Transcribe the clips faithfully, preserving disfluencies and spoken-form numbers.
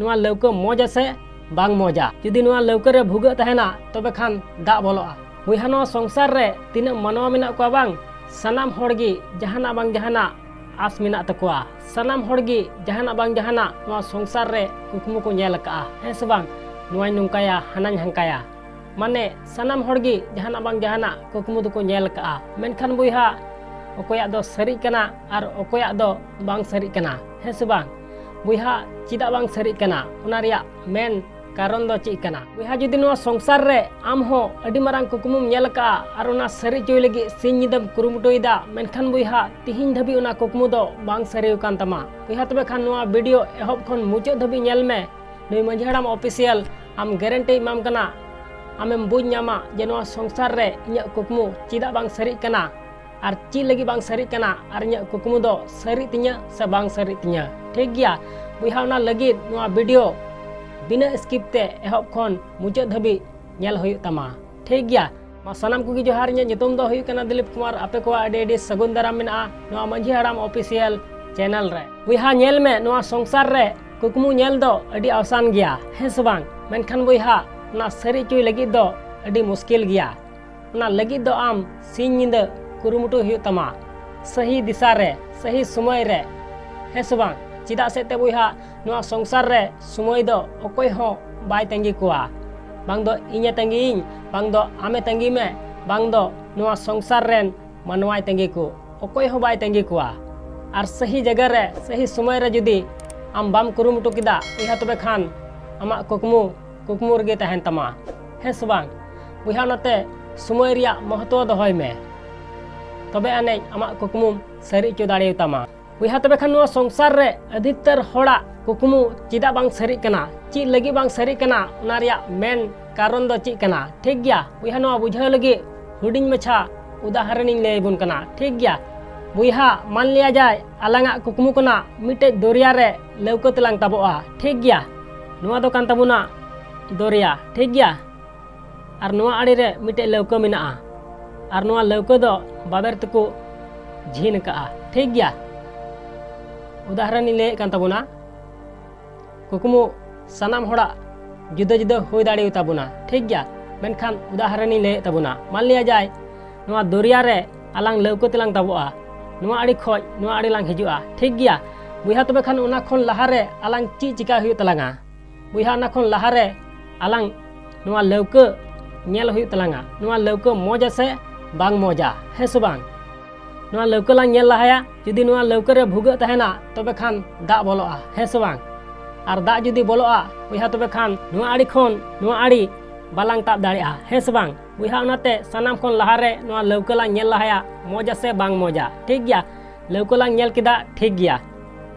ᱱᱚᱣᱟ ᱞᱟᱹᱣᱠᱟᱹ ᱢᱚᱡᱟ ᱥᱮ ᱵᱟᱝ ᱢᱚᱡᱟ? ᱡᱩᱫᱤ ᱱᱚᱣᱟ ᱞᱟᱹᱣᱠᱟᱹ ᱨᱮ ᱵᱷᱩᱜᱟᱹᱜ ᱛᱟᱦᱮᱱᱟ, ᱛᱚᱵᱮ ᱠᱷᱟᱱ ᱫᱟᱜ ᱵᱚᱞᱚᱜᱼᱟ᱾ ᱵᱚᱭᱦᱟ, ᱱᱚᱣᱟ ᱥᱚᱝᱥᱟᱨ ᱨᱮ ᱛᱤᱱᱟᱹᱜ ᱢᱟᱱᱣᱟ ᱢᱮᱱᱟᱜ ᱠᱚᱣᱟ ᱵᱟᱝ, ᱥᱟᱱᱟᱢ ᱦᱚᱲ ᱜᱮ ᱡᱟᱦᱟᱱᱟᱜ ᱵᱟᱝ ᱡᱟᱦᱟᱱᱟᱜ ᱟᱥ ᱢᱮᱱᱟᱜ ᱛᱟᱠᱚᱣᱟ᱾ ᱥᱟᱱᱟᱢ ᱦᱚᱲ ᱜᱮ ᱡᱟᱦᱟᱱᱟᱜ ᱵᱟᱝ ᱡᱟᱦᱟᱱᱟᱜ ᱱᱚᱣᱟ ᱥᱚᱝᱥᱟᱨ ᱨᱮ ᱠᱩᱠᱢᱩ ᱠᱚ ᱧᱮᱞ ᱟᱠᱟᱫᱼᱟ, ᱦᱮᱸ ᱥᱮ ᱵᱟᱝ? ᱱᱚᱣᱟᱧ ᱱᱚᱝᱠᱟᱭᱟ, ᱦᱟᱱᱟᱧ ᱦᱟᱝᱠᱟᱭᱟ᱾ ᱢᱟᱱᱮ ᱥᱟᱱᱟᱢ ᱦᱚᱲ ᱜᱮ ᱡᱟᱦᱟᱱᱟᱜ ᱵᱟᱝ ᱡᱟᱦᱟᱱᱟᱜ ᱠᱩᱠᱢᱩ ᱫᱚᱠᱚ ᱧᱮᱞ ᱟᱠᱟᱫᱼᱟ᱾ ᱢᱮᱱᱠᱷᱟᱱ ᱵᱚᱭᱦᱟ, ᱚᱠᱚᱭᱟᱜ ᱫᱚ ᱥᱟᱹᱨᱤᱜ ᱠᱟᱱᱟ ᱟᱨ ᱚᱠᱚᱭᱟᱜ ᱫᱚ ᱵᱟᱝ ᱥᱟᱹᱨᱤᱜ ᱠᱟᱱᱟ, ᱦᱮᱸ ᱥᱮ ᱵᱟᱝ? ᱵᱚᱭᱦᱟ, ᱪᱮᱫᱟᱜ ᱵᱟᱝ ᱥᱟᱹᱨᱤᱜ ᱠᱟᱱᱟ, ᱚᱱᱟ ᱨᱮᱭᱟᱜ ᱢᱮᱱ ᱠᱟᱨᱚᱱ ᱫᱚ ᱪᱮᱫ ᱠᱟᱱᱟ? ᱵᱚᱭᱦᱟ, ᱡᱩᱫᱤ ᱱᱚᱣᱟ ᱥᱚᱝᱥᱟᱨ ᱨᱮ ᱟᱢ ᱦᱚᱸ ᱟᱹᱰᱤ ᱢᱟᱨᱟᱝ ᱠᱩᱠᱢᱩᱢ ᱧᱮᱞ ᱟᱠᱟᱫᱼᱟ ᱟᱨ ᱚᱱᱟ ᱥᱟᱹᱨᱤ ᱦᱚᱪᱚᱭ ᱞᱟᱹᱜᱤᱫ ᱥᱤᱧ ᱧᱤᱫᱟᱹᱢ ᱠᱩᱨᱩᱢᱩᱴᱩᱭᱮᱫᱟ, ᱢᱮᱱᱠᱷᱟᱱ ᱵᱚᱭᱦᱟ, ᱛᱤᱦᱤᱧ ᱫᱷᱟᱹᱵᱤᱡ ᱚᱱᱟ ᱠᱩᱠᱢᱩ ᱫᱚ ᱵᱟᱝ ᱥᱟᱹᱨᱤ ᱟᱠᱟᱱ ᱛᱟᱢᱟ᱾ ᱵᱚᱭᱦᱟ, ᱛᱚᱵᱮ ᱠᱷᱟᱱ ᱱᱚᱣᱟ ᱵᱷᱤᱰᱤᱭᱳ ᱮᱦᱚᱵ ᱠᱷᱚᱱ ᱢᱩᱪᱟᱹᱫ ᱫᱷᱟᱹᱵᱤᱡ ᱧᱮᱞ ᱢᱮ᱾ ᱱᱩᱭ ᱢᱟᱹᱡᱷᱤ ᱦᱟᱲᱟᱢ ᱚᱯᱷᱤᱥᱤᱭᱟᱞ ᱟᱢ ᱜᱮᱨᱮᱱᱴᱤ ᱮᱢᱟᱢ ᱠᱟᱱᱟ, ᱟᱢᱮᱢ ᱵᱩᱡᱽ ᱧᱟᱢᱟ ᱡᱮ ᱱᱚᱣᱟ ᱥᱚᱝᱥᱟᱨ ᱨᱮ ᱤᱧᱟᱹᱜ ᱠᱩᱠᱢᱩ ᱪᱮᱫᱟᱜ ᱵᱟᱝ ᱥᱟᱹᱨᱤᱜ ᱠᱟᱱᱟ ᱟᱨ ᱪᱮᱫ ᱞᱟᱹᱜᱤᱫ ᱵᱟᱝ ᱥᱟᱹᱨᱤᱜ ᱠᱟᱱᱟ ᱟᱨ ᱤᱧᱟᱹᱜ ᱠᱩᱠᱢᱩ ᱫᱚ ᱥᱟᱹᱨᱤᱜ ᱛᱤᱧᱟᱹ ᱥᱮ ᱵᱟᱝ ᱥᱟᱹᱨᱤᱜ ᱛᱤᱧᱟᱹ᱾ ᱴᱷᱤᱠ ᱜᱮᱭᱟ ᱵᱚᱭᱦᱟ, ᱚᱱᱟ ᱞᱟᱹᱜᱤᱫ ᱱᱚᱣᱟ ᱵᱷᱤᱰᱤᱭᱳ ᱵᱤᱱᱟᱹ ᱥᱠᱤᱯ ᱛᱮ ᱮᱦᱚᱵ ᱠᱷᱚᱱ ᱢᱩᱪᱟᱹᱫ ᱫᱷᱟᱹᱵᱤᱡ ᱧᱮᱞ ᱦᱩᱭᱩᱜ ᱛᱟᱢᱟ᱾ ᱴᱷᱤᱠ ᱜᱮᱭᱟ, ᱢᱟ ᱥᱟᱱᱟᱢ ᱠᱚᱜᱮ ᱡᱚᱦᱟᱨ, ᱤᱧᱟᱹᱜ ᱧᱩᱛᱩᱢ ᱫᱚ ᱦᱩᱭᱩᱜ ᱠᱟᱱᱟ ᱫᱤᱞᱤᱯ ᱠᱩᱢᱟᱨ᱾ ᱟᱯᱮ ᱠᱚᱣᱟᱜ ᱟᱹᱰᱤ ᱟᱹᱰᱤ ᱥᱟᱹᱜᱩᱱ ᱫᱟᱨᱟᱢ ᱢᱮᱱᱟᱜᱼᱟ ᱱᱚᱣᱟ ᱢᱟᱹᱡᱷᱤ ᱦᱟᱲᱟᱢ ᱚᱯᱷᱤᱥᱤᱭᱟᱞ ᱪᱮᱱᱮᱞ ᱨᱮ᱾ ᱵᱚᱭᱦᱟ, ᱧᱮᱞ ᱢᱮ, ᱱᱚᱣᱟ ᱥᱚᱝᱥᱟᱨ ᱨᱮ ᱠᱩᱠᱢᱩ ᱧᱮᱞ ᱫᱚ ᱟᱹᱰᱤ ᱟᱥᱟᱱ ᱜᱮᱭᱟ, ᱦᱮᱸ ᱥᱮ ᱵᱟᱝ? ᱢᱮᱱᱠᱷᱟᱱ ᱵᱚᱭᱦᱟ, ᱚᱱᱟ ᱥᱟᱹᱨᱤ ᱦᱚᱪᱚᱭ ᱞᱟᱹᱜᱤᱫ ᱫᱚ ᱟᱹᱰᱤ ᱢᱩᱥᱠᱤᱞ ᱜᱮᱭᱟ᱾ ᱚᱱᱟ ᱞᱟᱹᱜᱤᱫ ᱫᱚ ᱟᱢ ᱥᱤᱧ ᱧᱤᱫᱟᱹ ᱠᱩᱨᱩᱢᱩᱴᱩ ᱦᱩᱭᱩᱜ ᱛᱟᱢᱟ, ᱥᱟᱹᱦᱤ ᱫᱤᱥᱟ ᱨᱮ, ᱥᱟᱹᱦᱤ ᱥᱚᱢᱚᱭ ᱨᱮ, ᱦᱮᱸ ᱥᱮ ᱵᱟᱝ? ᱪᱮᱫᱟᱜ ᱥᱮ ᱛᱮ ᱵᱚᱭᱦᱟ, ᱱᱚᱣᱟ ᱥᱚᱝᱥᱟᱨ ᱨᱮ ᱥᱚᱢᱚᱭ ᱫᱚ ᱚᱠᱚᱭ ᱦᱚᱸ ᱵᱟᱭ ᱛᱟᱺᱜᱤ ᱠᱚᱣᱟ᱾ ᱵᱟᱝ ᱫᱚ ᱤᱧᱮ ᱛᱟᱺᱜᱤᱭᱤᱧ, ᱵᱟᱝ ᱫᱚ ᱟᱢᱮ ᱛᱟᱺᱜᱤ ᱢᱮ, ᱵᱟᱝ ᱫᱚ ᱱᱚᱣᱟ ᱥᱚᱝᱥᱟᱨ ᱨᱮᱱ ᱢᱟᱱᱣᱟᱭ ᱛᱟᱺᱜᱤ ᱠᱚ, ᱚᱠᱚᱭ ᱦᱚᱸ ᱵᱟᱭ ᱛᱟᱺᱜᱤ ᱠᱚᱣᱟ᱾ ᱟᱨ ᱥᱟᱹᱦᱤ ᱡᱟᱭᱜᱟ ᱨᱮ, ᱥᱟᱹᱦᱤ ᱥᱚᱢᱚᱭ ᱨᱮ ᱡᱩᱫᱤ ᱟᱢ ᱵᱟᱢ ᱠᱩᱨᱩᱢᱩᱴᱩ ᱠᱮᱫᱟ, ᱵᱚᱭᱦᱟ, ᱛᱚᱵᱮ ᱠᱷᱟᱱ ᱟᱢᱟᱜ ᱠᱩᱠᱢᱩ ᱠᱩᱠᱢᱩ ᱨᱮᱜᱮ ᱛᱟᱦᱮᱱ ᱛᱟᱢᱟ, ᱦᱮᱸ ᱥᱮ ᱵᱟᱝ? ᱵᱚᱭᱦᱟ, ᱚᱱᱟᱛᱮ ᱥᱚᱢᱚᱭ ᱨᱮᱭᱟᱜ ᱢᱚᱦᱚᱛᱚ ᱫᱚᱦᱚᱭ ᱢᱮ, ᱛᱚᱵᱮ ᱟᱹᱱᱤᱡ ᱟᱢᱟᱜ ᱠᱩᱠᱢᱩᱢ ᱥᱟᱹᱨᱤ ᱦᱚᱪᱚ ᱫᱟᱲᱮᱭᱟᱛᱟᱢᱟ᱾ ᱵᱚᱭᱦᱟ, ᱛᱚᱵᱮ ᱠᱷᱟᱱ ᱱᱚᱣᱟ ᱥᱚᱝᱥᱟᱨ ᱨᱮ ᱟᱹᱰᱤᱛᱟᱹᱨ ᱦᱚᱲᱟᱜ ᱠᱩᱠᱢᱩ ᱪᱮᱫᱟᱜ ᱵᱟᱝ ᱥᱟᱹᱨᱤᱜ ᱠᱟᱱᱟ, ᱪᱮᱫ ᱞᱟᱹᱜᱤᱫ ᱵᱟᱝ ᱥᱟᱹᱨᱤᱜ ᱠᱟᱱᱟ, ᱚᱱᱟ ᱨᱮᱭᱟᱜ ᱢᱮᱱ ᱠᱟᱨᱚᱱ ᱫᱚ ᱪᱮᱫ ᱠᱟᱱᱟ? ᱴᱷᱤᱠ ᱜᱮᱭᱟ ᱵᱚᱭᱦᱟ, ᱱᱚᱣᱟ ᱵᱩᱡᱷᱟᱹᱣ ᱞᱟᱹᱜᱤᱫ ᱦᱩᱰᱤᱧ ᱢᱟᱪᱷᱟ ᱩᱫᱟᱦᱚᱨᱚᱱᱤᱧ ᱞᱟᱹᱭ ᱟᱵᱚᱱ ᱠᱟᱱᱟ᱾ ᱴᱷᱤᱠ ᱜᱮᱭᱟ ᱵᱚᱭᱦᱟ, ᱢᱟᱱ ᱞᱤᱭᱟ ᱡᱟᱭ, ᱟᱞᱟᱝᱟᱜ ᱠᱩᱠᱢᱩ ᱠᱟᱱᱟ ᱢᱤᱫᱴᱮᱡ ᱫᱚᱨᱭᱟ ᱨᱮ ᱞᱟᱹᱣᱠᱟᱹ ᱛᱮᱞᱟᱝ ᱛᱟᱵᱚᱜᱼᱟ᱾ ᱴᱷᱤᱠ ᱜᱮᱭᱟ, ᱱᱚᱣᱟ ᱫᱚ ᱠᱟᱱ ᱛᱟᱵᱚᱱᱟ ᱫᱚᱨᱭᱟ, ᱴᱷᱤᱠ ᱜᱮᱭᱟ? ᱟᱨ ᱱᱚᱣᱟ ᱟᱲᱮ ᱨᱮ ᱢᱤᱫᱴᱮᱡ ᱞᱟᱹᱣᱠᱟᱹ ᱢᱮᱱᱟᱜᱼᱟ, ᱟᱨ ᱱᱚᱣᱟ ᱞᱟᱹᱣᱠᱟᱹ ᱫᱚ ᱵᱟᱵᱮᱨ ᱛᱮᱠᱚ ᱡᱷᱤᱱ ᱟᱠᱟᱜᱼᱟ᱾ ᱴᱷᱤᱠ ᱜᱮᱭᱟ, ᱩᱫᱟᱦᱚᱨᱚᱱᱤᱧ ᱞᱟᱹᱭᱮᱫ ᱠᱟᱱ ᱛᱟᱵᱚᱱᱟ᱾ ᱠᱩᱠᱢᱩ ᱥᱟᱱᱟᱢ ᱦᱚᱲᱟᱜ ᱡᱩᱫᱟᱹ ᱡᱩᱫᱟᱹ ᱦᱩᱭ ᱫᱟᱲᱮᱭᱟᱛᱟᱵᱚᱱᱟ, ᱴᱷᱤᱠ ᱜᱮᱭᱟ᱾ ᱢᱮᱱᱠᱷᱟᱱ ᱩᱫᱟᱦᱚᱨᱚᱱᱤᱧ ᱞᱟᱹᱭᱮᱫ ᱛᱟᱵᱚᱱᱟ, ᱢᱟᱱ ᱞᱤᱭᱟ ᱡᱟᱭ, ᱱᱚᱣᱟ ᱫᱚᱨᱭᱟ ᱨᱮ ᱟᱞᱟᱝ ᱞᱟᱹᱣᱠᱟᱹ ᱛᱮᱞᱟᱝ ᱛᱟᱵᱚᱜᱼᱟ, ᱱᱚᱣᱟ ᱟᱲᱮ ᱠᱷᱚᱡ ᱱᱚᱣᱟ ᱟᱲᱮ ᱞᱟᱝ ᱦᱤᱡᱩᱜᱼᱟ, ᱴᱷᱤᱠ ᱜᱮᱭᱟ᱾ ᱵᱚᱭᱦᱟ, ᱛᱚᱵᱮ ᱠᱷᱟᱱ ᱚᱱᱟ ᱠᱷᱚᱱ ᱞᱟᱦᱟᱨᱮ ᱟᱞᱟᱝ ᱪᱮᱫ ᱪᱤᱠᱟ ᱦᱩᱭᱩᱜ ᱛᱟᱞᱟᱝᱟ? ᱵᱚᱭᱦᱟ, ᱚᱱᱟ ᱠᱷᱚᱱ ᱞᱟᱦᱟᱨᱮ ᱟᱞᱟᱝ ᱱᱚᱣᱟ ᱞᱟᱹᱣᱠᱟᱹ ᱧᱮᱞ ᱦᱩᱭᱩᱜ ᱛᱟᱞᱟᱝᱟ, ᱱᱚᱣᱟ ᱞᱟᱹᱣᱠᱟᱹ ᱢᱚᱡᱟ ᱥᱮ ᱵᱟᱝ ᱢᱚᱡᱟ, ᱦᱮᱸ ᱥᱮ ᱵᱟᱝ? ᱱᱚᱣᱟ ᱞᱟᱹᱣᱠᱟᱹ ᱞᱟᱝ ᱧᱮᱞ ᱞᱟᱦᱟᱭᱟ᱾ ᱡᱩᱫᱤ ᱱᱚᱣᱟ ᱞᱟᱹᱣᱠᱟᱹ ᱨᱮ ᱵᱷᱩᱜᱟᱹᱜ ᱛᱟᱦᱮᱱᱟ, ᱛᱚᱵᱮ ᱠᱷᱟᱱ ᱫᱟᱜ ᱵᱚᱞᱚᱜᱼᱟ, ᱦᱮᱸ ᱥᱮ ᱵᱟᱝ? ᱟᱨ ᱫᱟᱜ ᱡᱩᱫᱤ ᱵᱚᱞᱚᱜᱼᱟ, ᱵᱚᱭᱦᱟ, ᱛᱚᱵᱮ ᱠᱷᱟᱱ ᱱᱚᱣᱟ ᱟᱲᱮ ᱠᱷᱚᱱ ᱱᱚᱣᱟ ᱟᱲᱮ ᱵᱟᱞᱟᱝ ᱛᱟᱵ ᱫᱟᱲᱮᱭᱟᱜᱼᱟ, ᱦᱮᱸ ᱥᱮ ᱵᱟᱝ? ᱵᱚᱭᱦᱟ, ᱚᱱᱟᱛᱮ ᱥᱟᱱᱟᱢ ᱠᱷᱚᱱ ᱞᱟᱦᱟᱨᱮ ᱱᱚᱣᱟ ᱞᱟᱹᱣᱠᱟᱹ ᱞᱟᱝ ᱧᱮᱞ ᱞᱟᱦᱟᱭᱟ, ᱢᱚᱡᱟ ᱥᱮ ᱵᱟᱝ ᱢᱚᱡᱟ, ᱴᱷᱤᱠ ᱜᱮᱭᱟ᱾ ᱞᱟᱹᱣᱠᱟᱹ ᱞᱟᱝ ᱧᱮᱞ ᱠᱮᱫᱟ, ᱴᱷᱤᱠ ᱜᱮᱭᱟ᱾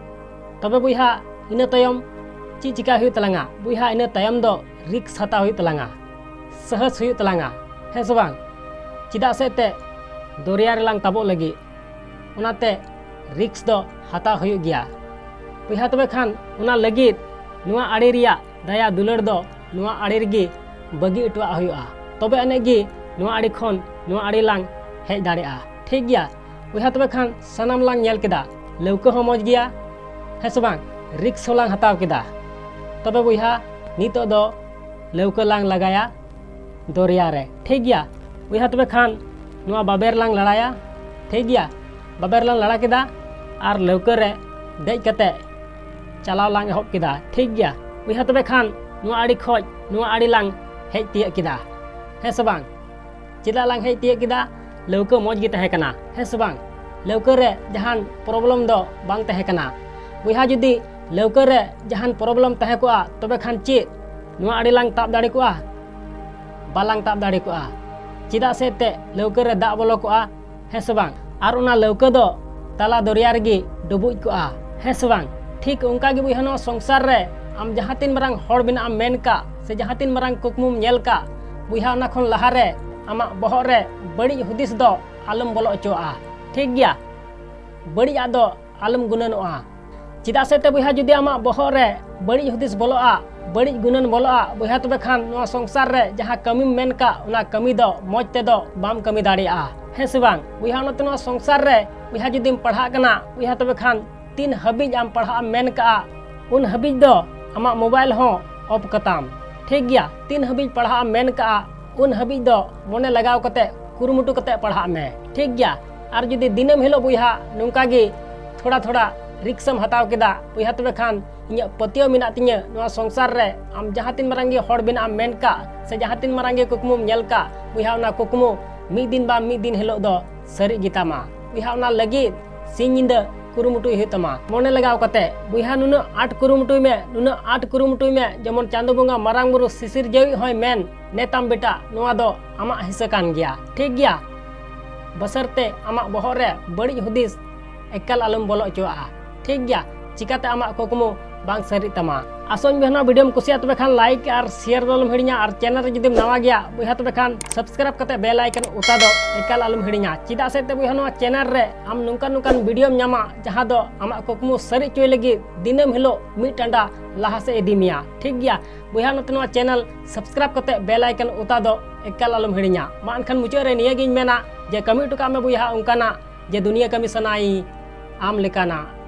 ᱛᱚᱵᱮ ᱵᱚᱭᱦᱟ, ᱤᱱᱟᱹ ᱛᱟᱭᱚᱢ ᱪᱮᱫ ᱪᱤᱠᱟ ᱦᱩᱭᱩᱜ ᱛᱟᱞᱟᱝᱟ? ᱵᱚᱭᱦᱟ, ᱤᱱᱟᱹ ᱛᱟᱭᱚᱢ ᱫᱚ ᱨᱤᱠᱥ ᱦᱟᱛᱟᱣ ᱦᱩᱭᱩᱜ ᱛᱟᱞᱟᱝᱟ, ᱥᱟᱦᱟᱥ ᱦᱩᱭᱩᱜ ᱛᱟᱞᱟᱝᱟ, ᱦᱮᱸ ᱥᱮ ᱵᱟᱝ? ᱪᱮᱫᱟᱜ ᱥᱮ ᱮᱱᱛᱮᱫ ᱫᱚᱨᱭᱟ ᱨᱮᱞᱟᱝ ᱛᱟᱵᱚᱜ ᱞᱟᱹᱜᱤᱫ, ᱚᱱᱟᱛᱮ ᱨᱤᱠᱥ ᱫᱚ ᱦᱟᱛᱟᱣ ᱦᱩᱭᱩᱜ ᱜᱮᱭᱟ᱾ ᱵᱚᱭᱦᱟ, ᱛᱚᱵᱮ ᱠᱷᱟᱱ ᱚᱱᱟ ᱞᱟᱹᱜᱤᱫ ᱱᱚᱣᱟ ᱟᱲᱮ ᱨᱮᱭᱟᱜ ᱫᱟᱭᱟ ᱫᱩᱞᱟᱹᱲ ᱫᱚ ᱱᱚᱣᱟ ᱟᱲᱮ ᱨᱮᱜᱮ ᱵᱟᱹᱜᱤ ᱦᱚᱴᱚᱣᱟᱜ ᱦᱩᱭᱩᱜᱼᱟ, ᱛᱚᱵᱮ ᱟᱹᱱᱤᱡ ᱜᱮ ᱱᱚᱣᱟ ᱟᱲᱮ ᱠᱷᱚᱱ ᱱᱚᱣᱟ ᱟᱲᱮ ᱞᱟᱝ ᱦᱮᱡ ᱫᱟᱲᱮᱭᱟᱜᱼᱟ, ᱴᱷᱤᱠ ᱜᱮᱭᱟ᱾ ᱵᱚᱭᱦᱟ, ᱛᱚᱵᱮ ᱠᱷᱟᱱ ᱥᱟᱱᱟᱢ ᱞᱟᱝ ᱧᱮᱞ ᱠᱮᱫᱟ, ᱞᱟᱹᱣᱠᱟᱹ ᱦᱚᱸ ᱢᱚᱡᱽ ᱜᱮᱭᱟ, ᱦᱮᱸ ᱥᱮ ᱵᱟᱝ? ᱨᱤᱠᱥ ᱦᱚᱸ ᱞᱟᱝ ᱦᱟᱛᱟᱣ ᱠᱮᱫᱟ᱾ ᱛᱚᱵᱮ ᱵᱚᱭᱦᱟ, ᱱᱤᱛᱚᱜ ᱫᱚ ᱞᱟᱹᱣᱠᱟᱹ ᱞᱟᱝ ᱞᱟᱜᱟᱭᱟ ᱫᱚᱨᱭᱟ ᱨᱮ, ᱴᱷᱤᱠ ᱜᱮᱭᱟ᱾ ᱵᱚᱭᱦᱟ, ᱛᱚᱵᱮ ᱠᱷᱟᱱ ᱱᱚᱣᱟ ᱵᱟᱵᱮᱨ ᱞᱟᱝ ᱞᱟᱲᱟᱭᱟ, ᱴᱷᱤᱠ ᱜᱮᱭᱟ᱾ ᱵᱟᱵᱮᱨ ᱞᱟᱝ ᱞᱟᱲᱟ ᱠᱮᱫᱟ ᱟᱨ ᱞᱟᱹᱣᱠᱟᱹ ᱨᱮ ᱫᱮᱡ ᱠᱟᱛᱮ ᱪᱟᱞᱟᱣ ᱞᱟᱝ ᱮᱦᱚᱵ ᱠᱮᱫᱟ, ᱴᱷᱤᱠ ᱜᱮᱭᱟ᱾ ᱵᱚᱭᱦᱟ, ᱛᱚᱵᱮ ᱠᱷᱟᱱ ᱱᱚᱣᱟ ᱟᱲᱮ ᱠᱷᱚᱡ ᱱᱚᱣᱟ ᱟᱲᱮ ᱞᱟᱝ ᱦᱮᱡ ᱛᱤᱭᱟᱹᱜ ᱠᱮᱫᱟ, ᱦᱮᱸ ᱥᱮ ᱵᱟᱝ? ᱪᱮᱫᱟᱜ ᱞᱟᱝ ᱦᱮᱡ ᱛᱤᱭᱟᱹᱜ ᱠᱮᱫᱟ? ᱞᱟᱹᱣᱠᱟᱹ ᱢᱚᱡᱽ ᱜᱮ ᱛᱟᱦᱮᱸ ᱠᱟᱱᱟ, ᱦᱮᱸ ᱥᱮ ᱵᱟᱝ? ᱞᱟᱹᱣᱠᱟᱹ ᱨᱮ ᱡᱟᱦᱟᱱ ᱯᱨᱚᱵᱞᱮᱢ ᱫᱚ ᱵᱟᱝ ᱛᱟᱦᱮᱸ ᱠᱟᱱᱟ᱾ ᱵᱚᱭᱦᱟ, ᱡᱩᱫᱤ ᱞᱟᱹᱣᱠᱟᱹ ᱨᱮ ᱡᱟᱦᱟᱱ ᱯᱨᱚᱵᱞᱮᱢ ᱛᱟᱦᱮᱸ ᱠᱚᱜᱼᱟ, ᱛᱚᱵᱮ ᱠᱷᱟᱱ ᱪᱮᱫ ᱱᱚᱣᱟ ᱟᱲᱮ ᱞᱟᱝ ᱛᱟᱵ ᱫᱟᱲᱮ ᱠᱚᱜᱼᱟ? ᱵᱟᱞᱟᱝ ᱛᱟᱵ ᱫᱟᱲᱮ ᱠᱚᱜᱼᱟ᱾ ᱪᱮᱫᱟᱜ ᱥᱮ ᱮᱱᱛᱮᱫ ᱞᱟᱹᱣᱠᱟᱹ ᱨᱮ ᱫᱟᱜ ᱵᱚᱞᱚ ᱠᱚᱜᱼᱟ, ᱦᱮᱸ ᱥᱮ ᱵᱟᱝ? ᱟᱨ ᱚᱱᱟ ᱞᱟᱹᱣᱠᱟᱹ ᱫᱚ ᱛᱟᱞᱟ ᱫᱚᱨᱭᱟ ᱨᱮᱜᱮ ᱰᱩᱵᱩᱡ ᱠᱚᱜᱼᱟ, ᱦᱮᱸ ᱥᱮ ᱵᱟᱝ? ᱴᱷᱤᱠ ᱚᱱᱠᱟ ᱜᱮ ᱵᱚᱭᱦᱟ, ᱱᱚᱣᱟ ᱥᱚᱝᱥᱟᱨ ᱨᱮ ᱟᱢ ᱡᱟᱦᱟᱸ ᱛᱤᱱ ᱢᱟᱨᱟᱝ ᱦᱚᱲ ᱵᱮᱱᱟᱜ ᱮᱢ ᱢᱮᱱ ᱠᱟᱜ, ᱥᱮ ᱡᱟᱦᱟᱸ ᱛᱤᱱ ᱢᱟᱨᱟᱝ ᱠᱩᱠᱢᱩᱢ ᱧᱮᱞ ᱠᱟᱜ, ᱵᱚᱭᱦᱟ, ᱚᱱᱟ ᱠᱷᱚᱱ ᱞᱟᱦᱟᱨᱮ ᱟᱢᱟᱜ ᱵᱚᱦᱚᱜ ᱨᱮ ᱵᱟᱹᱲᱤᱡ ᱦᱩᱫᱤᱥ ᱫᱚ ᱟᱞᱚᱢ ᱵᱚᱞᱚ ᱦᱚᱪᱚᱣᱟᱜᱼᱟ, ᱴᱷᱤᱠ ᱜᱮᱭᱟ? ᱵᱟᱹᱲᱤᱡᱟᱜ ᱫᱚ ᱟᱞᱚᱢ ᱜᱩᱱᱟᱹᱱᱚᱜᱼᱟ᱾ ᱪᱮᱫᱟᱜ ᱥᱮ ᱛᱮ ᱵᱚᱭᱦᱟ, ᱡᱩᱫᱤ ᱟᱢᱟᱜ ᱵᱚᱦᱚᱜ ᱨᱮ ᱵᱟᱹᱲᱤᱡ ᱦᱩᱫᱤᱥ ᱵᱚᱞᱚᱜᱼᱟ, ᱵᱟᱹᱲᱤᱡ ᱜᱩᱱᱟᱹᱱ ᱵᱚᱞᱚᱜᱼᱟ, ᱵᱚᱭᱦᱟ, ᱛᱚᱵᱮ ᱠᱷᱟᱱ ᱱᱚᱣᱟ ᱥᱚᱝᱥᱟᱨ ᱨᱮ ᱡᱟᱦᱟᱸ ᱠᱟᱹᱢᱤᱢ ᱢᱮᱱ ᱠᱟᱜ, ᱚᱱᱟ ᱠᱟᱹᱢᱤ ᱫᱚ ᱢᱚᱡᱽ ᱛᱮᱫᱚ ᱵᱟᱢ ᱠᱟᱹᱢᱤ ᱫᱟᱲᱮᱭᱟᱜᱼᱟ, ᱦᱮᱸ ᱥᱮ ᱵᱟᱝ? ᱵᱚᱭᱦᱟ, ᱚᱱᱟᱛᱮ ᱱᱚᱣᱟ ᱥᱚᱝᱥᱟᱨ ᱨᱮ, ᱵᱚᱭᱦᱟ, ᱡᱩᱫᱤᱢ ᱯᱟᱲᱦᱟᱜ ᱠᱟᱱᱟ, ᱵᱚᱭᱦᱟ, ᱛᱚᱵᱮ ᱠᱷᱟᱱ ᱛᱤᱱ ᱦᱟᱹᱵᱤᱡ ᱟᱢ ᱯᱟᱲᱦᱟᱜ ᱮᱢ ᱢᱮᱱ ᱠᱟᱜᱼᱟ, ᱩᱱ ᱦᱟᱹᱵᱤᱡ ᱫᱚ ᱟᱢᱟᱜ ᱢᱳᱵᱟᱭᱤᱞ ᱦᱚᱸ ᱚᱯᱷ ᱠᱟᱛᱟᱢ᱾ ᱴᱷᱤᱠ ᱜᱮᱭᱟ, ᱛᱤᱱ ᱦᱟᱹᱵᱤᱡ ᱯᱟᱲᱦᱟᱜ ᱮᱢ ᱢᱮᱱ ᱠᱟᱜᱼᱟ, ᱩᱱ ᱦᱟᱹᱵᱤᱡ ᱫᱚ ᱢᱚᱱᱮ ᱞᱟᱜᱟᱣ ᱠᱟᱛᱮ ᱠᱩᱨᱩᱢᱩᱴᱩ ᱠᱟᱛᱮ ᱯᱟᱲᱦᱟᱜ ᱢᱮ᱾ ᱴᱷᱤᱠ ᱜᱮᱭᱟ, ᱟᱨ ᱡᱩᱫᱤ ᱫᱤᱱᱟᱹᱢ ᱦᱤᱞᱳᱜ ᱵᱚᱭᱦᱟ ᱱᱚᱝᱠᱟ ᱜᱮ ᱛᱷᱚᱲᱟ ᱛᱷᱚᱲᱟ ᱨᱤᱠᱥ ᱮᱢ ᱦᱟᱛᱟᱣ ᱠᱮᱫᱟ ᱵᱚᱭᱦᱟ, ᱛᱚᱵᱮ ᱠᱷᱟᱱ ᱤᱧᱟᱹᱜ ᱯᱟᱹᱛᱭᱟᱹᱣ ᱢᱮᱱᱟᱜ ᱛᱤᱧᱟᱹ ᱱᱚᱣᱟ ᱥᱚᱝᱥᱟᱨ ᱨᱮ ᱟᱢ ᱡᱟᱦᱟᱸ ᱛᱤᱱ ᱢᱟᱨᱟᱝ ᱜᱮ ᱦᱚᱲ ᱵᱮᱱᱟᱜ ᱮᱢ ᱢᱮᱱ ᱠᱟᱜ ᱥᱮ ᱡᱟᱦᱟᱸ ᱛᱤᱱ ᱢᱟᱨᱟᱝ ᱜᱮ ᱠᱩᱠᱢᱩᱢ ᱧᱮᱞ ᱠᱟᱜ ᱵᱚᱭᱦᱟ, ᱚᱱᱟ ᱠᱩᱠᱢᱩ ᱢᱤᱫ ᱫᱤᱱ ᱵᱟᱝ ᱢᱤᱫ ᱫᱤᱱ ᱦᱤᱞᱳᱜ ᱫᱚ ᱥᱟᱹᱨᱤᱜ ᱜᱮᱛᱟᱢᱟ᱾ ᱵᱚᱭᱦᱟ, ᱚᱱᱟ ᱞᱟᱹᱜᱤᱫ ᱥᱤᱧ ᱧᱤᱫᱟᱹ ᱠᱩᱨᱩᱢᱩᱴᱩᱭ ᱦᱩᱭᱩᱜ ᱛᱟᱢᱟ᱾ ᱢᱚᱱᱮ ᱞᱟᱜᱟᱣ ᱠᱟᱛᱮ ᱵᱚᱭᱦᱟ, ᱱᱩᱱᱟᱹᱜ ᱟᱸᱴ ᱠᱩᱨᱩᱢᱩᱴᱩᱭ ᱢᱮ, ᱱᱩᱱᱟᱹᱜ ᱟᱸᱴ ᱠᱩᱨᱩᱢᱩᱴᱩᱭ ᱢᱮ, ᱡᱮᱢᱚᱱ ᱪᱟᱸᱫᱚ ᱵᱚᱸᱜᱟ ᱢᱟᱨᱟᱝ ᱵᱩᱨᱩ ᱥᱤᱥᱤᱨ ᱡᱟᱹᱣᱤᱡ ᱦᱚᱸᱭ ᱢᱮᱱ, ᱱᱮ ᱛᱟᱢ ᱵᱮᱴᱟ, ᱱᱚᱣᱟ ᱫᱚ ᱟᱢᱟᱜ ᱦᱤᱥᱟᱹ ᱠᱟᱱ ᱜᱮᱭᱟ᱾ ᱴᱷᱤᱠ ᱜᱮᱭᱟ? ᱵᱟᱥᱟᱨᱛᱮ ᱟᱢᱟᱜ ᱵᱚᱦᱚᱜ ᱨᱮ ᱵᱟᱹᱲᱤᱡ ᱦᱩᱫᱤᱥ ᱮᱠᱟᱞ ᱟᱞᱚᱢ ᱵᱚᱞᱚ ᱦᱚᱪᱚᱣᱟᱜᱼᱟ᱾ ᱴᱷᱤᱠ ᱜᱮᱭᱟ? ᱪᱤᱠᱟᱛᱮ ᱟᱢᱟᱜ ᱠᱩᱠᱢᱩ ᱵᱟᱝ ᱥᱟᱹᱨᱤᱜ ᱛᱟᱢᱟ᱾ ᱟᱥᱚᱧ ᱵᱚᱭᱦᱟ, ᱱᱚᱣᱟ ᱵᱷᱤᱰᱤᱭᱳᱢ ᱠᱩᱥᱤᱭᱟᱜ ᱛᱚᱵᱮ ᱠᱷᱟᱱ ᱞᱟᱭᱤᱠ ᱟᱨ ᱥᱮᱭᱟᱨ ᱫᱚ ᱟᱞᱚᱢ ᱦᱤᱲᱤᱧᱟ, ᱟᱨ ᱪᱮᱱᱮᱞ ᱨᱮ ᱡᱩᱫᱤᱢ ᱱᱟᱣᱟ ᱜᱮᱭᱟ ᱵᱚᱭᱦᱟ, ᱛᱚᱵᱮ ᱠᱷᱟᱱ ᱥᱟᱵᱥᱠᱨᱟᱭᱤᱵ ᱠᱟᱛᱮ ᱵᱮᱞ ᱟᱭᱠᱚᱱ ᱚᱛᱟ ᱫᱚ ᱮᱠᱟᱞ ᱟᱞᱚᱢ ᱦᱤᱲᱤᱧᱟ᱾ ᱪᱮᱫᱟᱜ ᱥᱮ ᱛᱮ ᱵᱚᱭᱦᱟ, ᱱᱚᱣᱟ ᱪᱮᱱᱮᱞ ᱨᱮ ᱟᱢ ᱱᱚᱝᱠᱟᱱ ᱱᱚᱝᱠᱟᱱ ᱵᱷᱤᱰᱤᱭᱳᱢ ᱧᱟᱢᱟ ᱡᱟᱦᱟᱸ ᱫᱚ ᱟᱢᱟᱜ ᱠᱩᱠᱢᱩ ᱥᱟᱹᱨᱤ ᱦᱚᱪᱚᱭ ᱞᱟᱹᱜᱤᱫ ᱫᱤᱱᱟᱹᱢ ᱦᱤᱞᱳᱜ ᱢᱤᱫ ᱴᱟᱸᱰᱟ ᱞᱟᱦᱟ ᱥᱮᱫ ᱤᱫᱤ ᱢᱮᱭᱟ᱾ ᱴᱷᱤᱠ ᱜᱮᱭᱟ? ᱵᱚᱭᱦᱟ, ᱱᱚᱛᱮ ᱱᱚᱣᱟ ᱪᱮᱱᱮᱞ ᱥᱟᱵᱥᱠᱨᱟᱭᱤᱵ ᱠᱟᱛᱮ ᱵᱮᱞ ᱟᱭᱠᱚᱱ ᱚᱛᱟ ᱫᱚ ᱮᱠᱟᱞ ᱟᱞᱚᱢ ᱦᱤᱲᱤᱧᱟ᱾ ᱢᱟ ᱮᱱᱠᱷᱟᱱ ᱢᱩᱪᱟᱹᱫ ᱨᱮ ᱱᱤᱭᱟᱹ ᱜᱤᱧ ᱢᱮᱱᱟ ᱡᱮ ᱠᱟᱹᱢᱤ ᱦᱚᱴᱚ ᱠᱟᱜ ᱢᱮ ᱵᱚᱭᱦᱟ ᱚᱱᱠᱟᱱᱟᱜ ᱡᱮ ᱫᱩᱱᱤᱭᱟᱹ ᱠᱟᱹᱢᱤ ᱥᱟᱱᱟᱭᱤᱧ ᱟᱢ ᱞᱮᱠᱟᱱᱟᱜ᱾